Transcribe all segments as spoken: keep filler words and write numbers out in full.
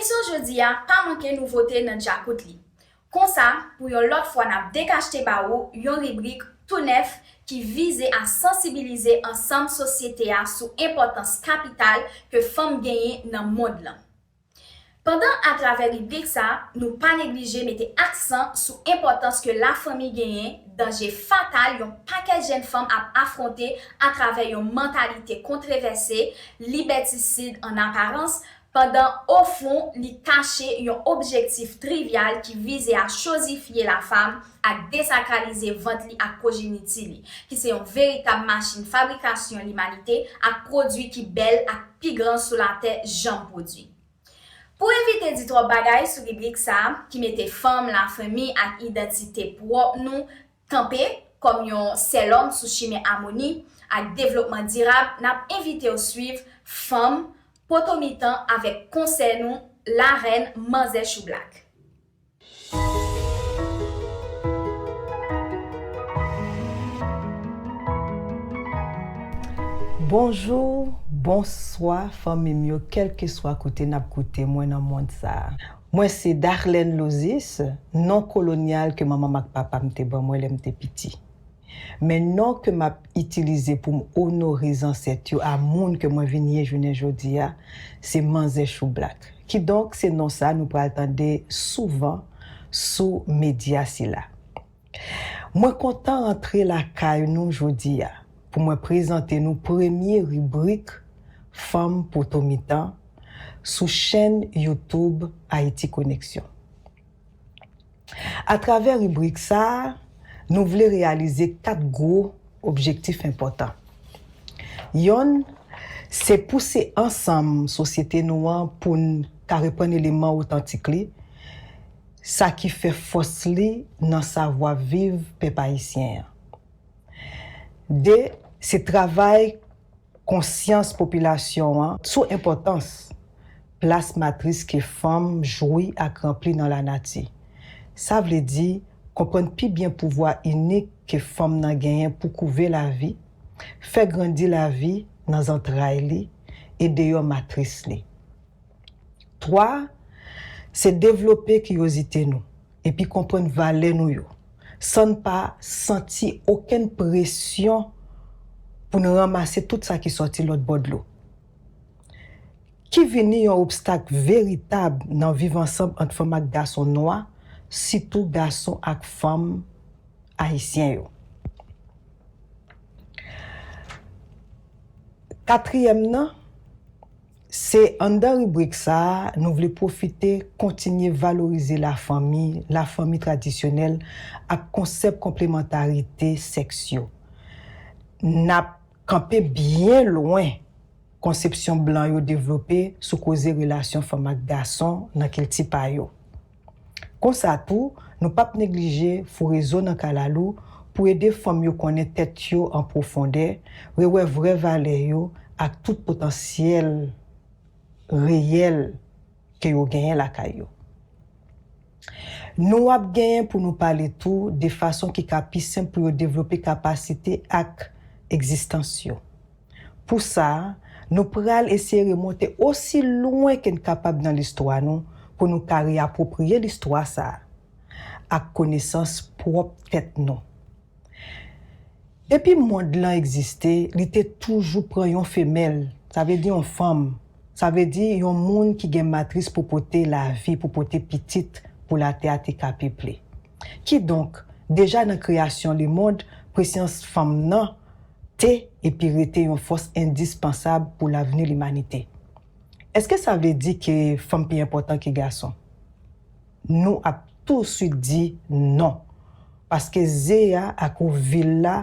Emisyon jodi a pa manke nouvote nan djakout li. Konsa, pou yon lòt fwa n ap dekachte ba ou yon ribrik tou nèf ki vize a sansibilize ansanm sosyete a sou enpòtans kapital ke fanm genyen nan mond lan. Pandan atravè ribrik sa, nou pa neglije mete aksan sou enpòtans ke lafanmi genyen, danje fatal yon pakèt jèn fanm ap afwonte atravè yon mantalite kontrevèse, libètisid an aparans, pandan ofon li kache yon objektif trivyal ki vize a chozifye lafam ak desakralize vant li ak pwojeniti li, ki se yon veritab machin fabrikasyon limanite ak pwodui ki bèl ak pi gran sou latè janm pwodui. Pou evite di twòp bagay sou ribrik sa a ki mete fanm, lafanmi ak idantite pwòp nou kanpe kòm yon sèl òm sou chimen amoni ak devlopman dirab, n ap envite w swiv Fanm Potomitan avèk konsè nou, Larèn Manzè Choublak. Bonjou, bonswa, fanmi m yo, kèlkeswa kote n ap koute mwen nan mond sa a. Mwen se Darlène Lozis, non kolonyal ke manman m ak papa m te ban mwen lè m te piti. Men non ke m ap itilize pou m onore zansèt yo a moun ke mwen vin ye jounen jodi a, se Manzè Choublak. Kidonk, se non sa a nou pral tande souvan sou medya sila. Mwen kontan rantre lakay nou jodi a pou mwen prezante nou premye ribrik Fanm Potomitan sou chèn YouTube Ayiti Koneksyon. Atravè ribrik sa a, nou vle reyalize kat gwo objektif enpòtan. Yonn, se pouse ansanm sosyete nou an pou n ka reprann eleman otantik li, sa ki fè fòs li nan savwa viv pèp ayisyen an. De, se travay konsyans popilasyon an sou enpòtans plas matris ke fanm jwi ak ranpli nan lanati. Sa vle di konprann pi byen pouvwa inik ke fanm nan genyen pou kouve lavi, fè grandi lavi nan zantray li e deyò matris li. Twa, se devlope kiryozite nou epi konprann valè nou yo, san n pa santi okenn presyon pou n ranmase tout sa ki sòti lòt bò dlo. Ki vini yon obstak veritab nan viv ansanm ant fanm ak gason nwa, sitou gason ak fanm ayisyen yo. Katriyèm nan, se anndan ribrik sa a, nou vle pwofite kontinye valorize lafanmi, lafanmi tradisyonèl ak konsèp konplemantarite sèks yo. N ap kanpe byen lwen konsepsyon blan yo devlope sou koze relasyon fanm ak gason nan kilti pa yo. Konsa tou, nou p ap neglije foure zo nan kalalou pou ede fanm yo konnen tèt yo an pwofondè, rewè vrè valè yo ak tout potansyèl reyèl ke yo genyen lakay yo. Nou ap genyen pou nou pale tou de fason ki ka pi senp pou yo devlope kapasite ak egzistans yo. Pou sa, nou pral eseye remonte osi lwen ke n kapab nan listwa nou pou nou ka reyapwopriye listwa sa a ak konesans pwòp tèt nou. Depi mond lan egziste, li te toujou pran yon femèl, sa vle di yon fanm, sa vle di yon moun ki gen matris pou pote lavi, pou pote pitit, pou latè a te ka peple. Kidonk, deja nan kreyasyon lemonn, presyans fanm nan te epi rete yon fòs endispansab pou lavni limanite. Èske sa vle di ke fanm pi enpòtan ke gason? Nou ap touswit di non, paske ze a ak ouvil la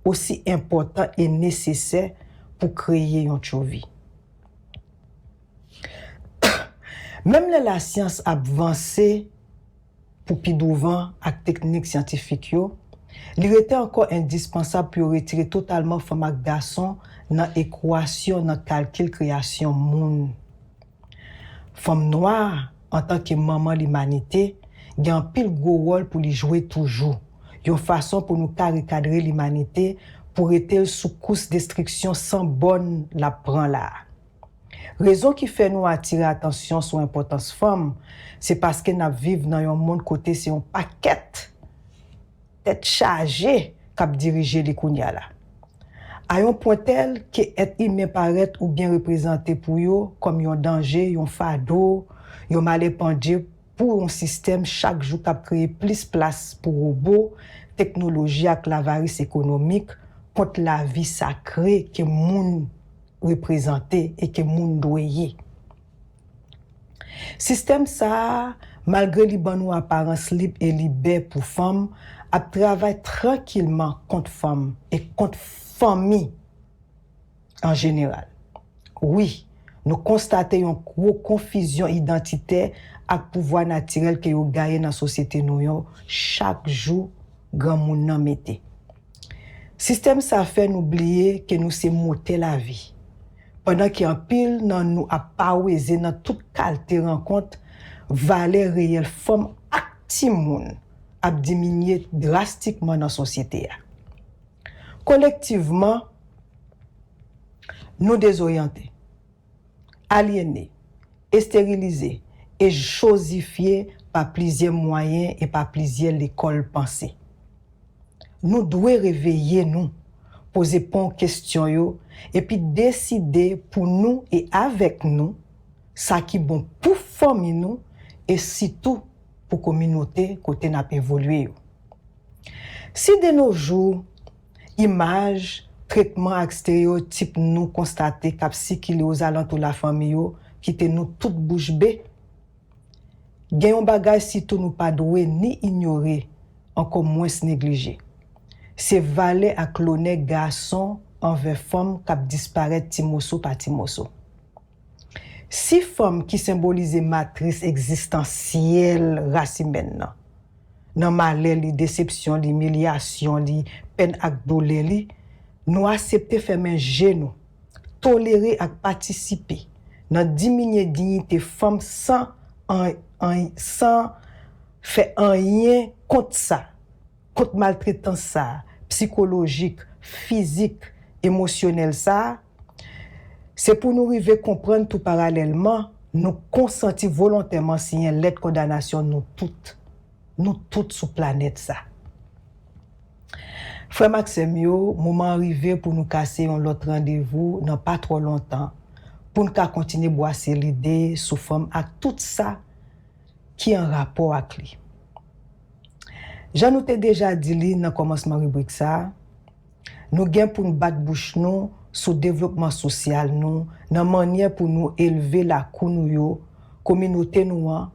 osi enpòtan e nesesè pou kreye yon tchovi. Menm lè lasyans ap vanse pou pi douvan ak teknik syantifik yo, li rete ankò endispansab pou yo retire totalman fanm ak gason nan ekwasyon nan kalkil kreyasyon moun. Fanm nwa, antanke manman limanite, gen anpil gwo wòl pou li jwe toujou, yon fason pou nou ka rekadre limanite pou rete l sou kous destriksyon san bòn l ap pran la a. Rezon ki fè nou atire atansyon sou enpòtans fanm, se paske n ap viv nan yon mond kote se yon pakèt tèt chaje k ap dirije li kounye a la. A yon pwen tèl ke èt imen parèt oubyen reprezante pou yo kòm yon danje, yon fado, yon malè pandje pou yon sistèm chak jou k ap kreye plis plas pou wobo, teknoloji ak lavaris ekonomik kont lavi sakre ke moun reprezante e ke moun dwe ye. Sistèm sa a, malgre li ban nou aparans lib e libè pou fanm, ap travay trankilman kont fanm e kont fanmi an jeneral. Wi, nou konstate yon gwo konfizyon idantitè ak pouvwa natirèl ke yo gaye nan sosyete nou yo chak jou granmoun nan mete. Sistèm sa fè nou bliye ke nou se motè lavi, pandan ke anpil nan nou ap paweze nan tout kalte rankont, valè reyèl fanm ak timoun ap diminye drastikman nan sosyete a. Kolektivman, nou dezoryante, alyene, esterilize e chozifye pa plizyè mwayen e pa plizyè lekòl panse. Nou dwe reveye nou, poze pon kesyon yo, epi deside pou nou e avèk nou sa ki bon pou fanmi nou e sitou pou kominote kote n ap evolye yo. Si de nos jours, imaj, tretman ak estereyotip nou konstate k ap sikile ozalantou lafanmi yo kite nou tout bouch be, gen yon bagay sitou nou pa dwe ni inyore, ankò mwens neglije. Se valè ak lonè gason anvè fanm k ap disparèt ti moso pa ti moso. Si fanm ki senbolize matris egzistansyèl ras imèn nan, nan malè li, desepsyon li, imilyasyon li, pèn ak doulè li, nou aksepte fèmen je nou, tolere ak patisipe nan diminye diyite fanm san an, an, san fè anyen kont sa, kont maltretans sa, sikolojik, fizik, emosyonèl sa, se pou nou rive konprann tou paralèlman, nou konsanti volontèman siyen lèt kondanasyon nou tout. Nou tout sou planèt sa. Frè m ak sè m yo, moman an rive pou nou kase yon lòt randevou nan pa twò lontan, pou n ka kontinye bwase lide sou fanm ak tout sa ki an rapò ak li. Jan nou te deja di li nan kòmansman ribrik sa a, nou gen pou n bat bouch nou sou devlopman sosyal nou nan mannyè pou nou elve lakou nou yo, kominote nou an,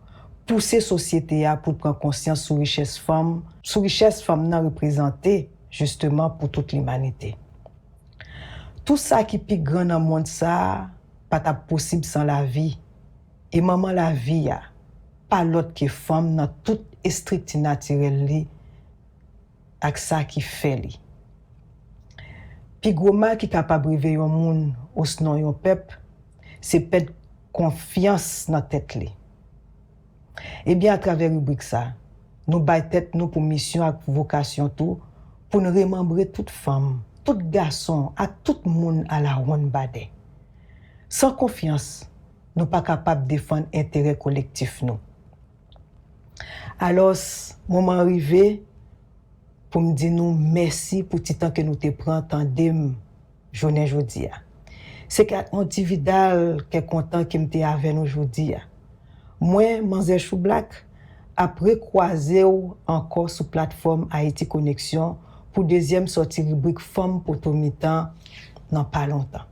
pouse sosyete a pou l pran konsyans sou richès fanm, sou richès fanm nan reprezante, jisteman, pou tout limanite. Tou sa ki pi gran nan mond sa a pa t ap posib san lavi. E manman lavi a pa lòt ke fanm nan tout estrikti natirèl li ak sa ki fè li. Pi gwo mal ki kapab rive yon moun osnon yon pèp, se pèd konfyans nan tèt li. Ebyen, atravè ribrik sa, nou bay tèt nou pou misyon ak pou vokasyon tou, pou n remanbre tout fanm, tout gason ak tout moun alawonnbadè. San konfyans, nou pa kapab defann enterè kolektif nou. Alòs, moman an rive pou m di nou mèsi pou ti tan ke nou te pran tande m jounen jodi a. Se ak yon ti vidal kè kontan ke m te avè nou jodi a. Mwen, Manzè Choublak, ap rekwaze w ankò sou platfòm Ayiti Koneksyon pou dezyèm sòti ribrik Fanm Potomitan nan pa lontan.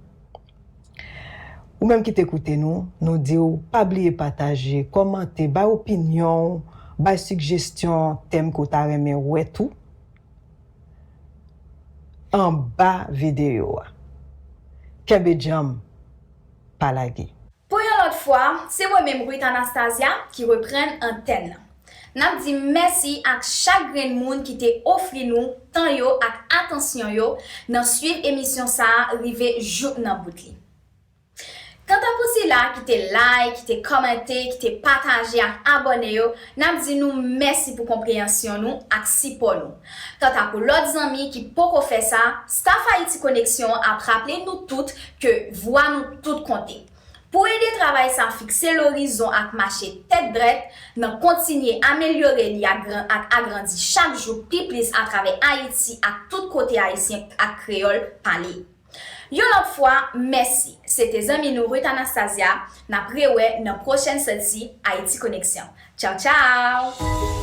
Ou menm ki te koute nou, nou di w pa bliye pataje, kòmante, bay opinyon w, bay sigjesyon tèm ke w ta renmen wè tou anba videyo a. Kenbe djanm, pa lage. Pou yon lòt fwa, se mwen menm Ruth Anastasia ki reprann antèn nan. N ap di mèsi ak chak grenn moun ki te ofri nou tan yo ak atansyon yo nan swiv emisyon sa a rive jouk nan bout li. Kanta pou sila ki te like, ki te kòmante, ki te pataje ak abòne yo, n ap di nou mèsi pou konpreyansyon nou ak sipò nou. Kanta pou lòt zanmi ki poko fè sa, staff Ayiti Koneksyon ap raple nou tout ke vwa nou tout konte. Pou ede travay sa fikse lorizon ak mache tèt drèt, nan kontinye amelyore li ak gran- ak agrandi chak jou pi plis atravè Ayiti ak tout kote Ayisyen ak Kreyòl pale. Yon lòt fwa, mèsi. Se te zanmi nou Ruth Anastasia. N ap rewè nan pwochèn sòti Ayiti Koneksyon. Tchaw, tchaw!